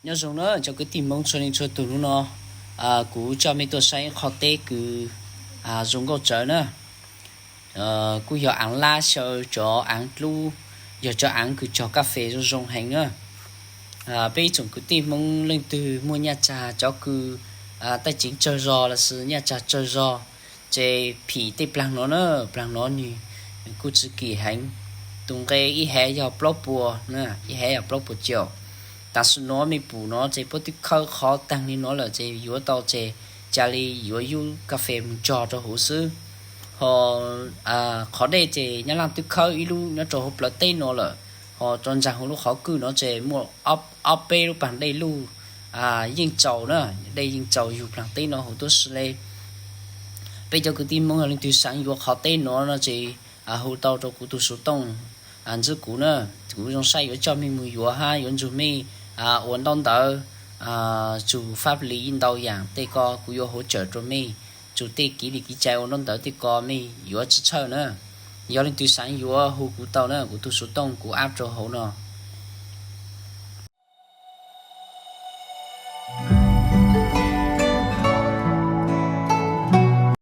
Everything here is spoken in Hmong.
Nyob zoo na cov kwv tij Hmoob txhua leej txhua tus, hnub no kuv coj mej tuaj saib qhov teb kws zoo nkauj tsawv na. Kuj yog aav lab xyaw cov aav dlub, yog cov aav kws cog kas fes zoo zoo heev na. Peb ib tsoom kwv tij Hmoob leej twg muaj nyaj tsag cov kws taij ceev tsawg zog lossis nyaj tsag tsawg zog, ces phim tej plaag no na, plaag no nwg kuj tsi kim heev. Tus nqe ib hav yog plaub puas, ib hav yog plaub puas caum. Tam sim no mej pum no ces puab twb khawb qhov taag li no lawm ces yuav tau ces ca le yuav yub kas fes moog tsog rua huv xwb. Ho qhov dej ces Nyab Laaj twb khawb ib lub nyob rua huv plawv teb no lawm. Ho rua ntsaag huv lub qhov kwj no ces muaj ob peb lub paag dej luj yeej tsaus na, dej yeej tsaus yug plaag teb no huv tuab si le. Peb cov kwv tij Hmoob yog leej twg xaav yuav qhov teb no no ces hu tau rua kuv tug xuv tooj ntxwb kuv na. Kuv zoo saib yuav coj mej moog yuav hab yuav nrug mej ua ntaub ntawv, tsug fab lis ntau yaam tej ko kuv yuav hauv cawm rua mej, tsug tej kev li kev cai ua ntaub ntawv tej ko mej yuav tsi txhawj na. Yog leej twg xaav yuav hu kuv tau na, kuv tug xuv tooj kuv ab rua huv no.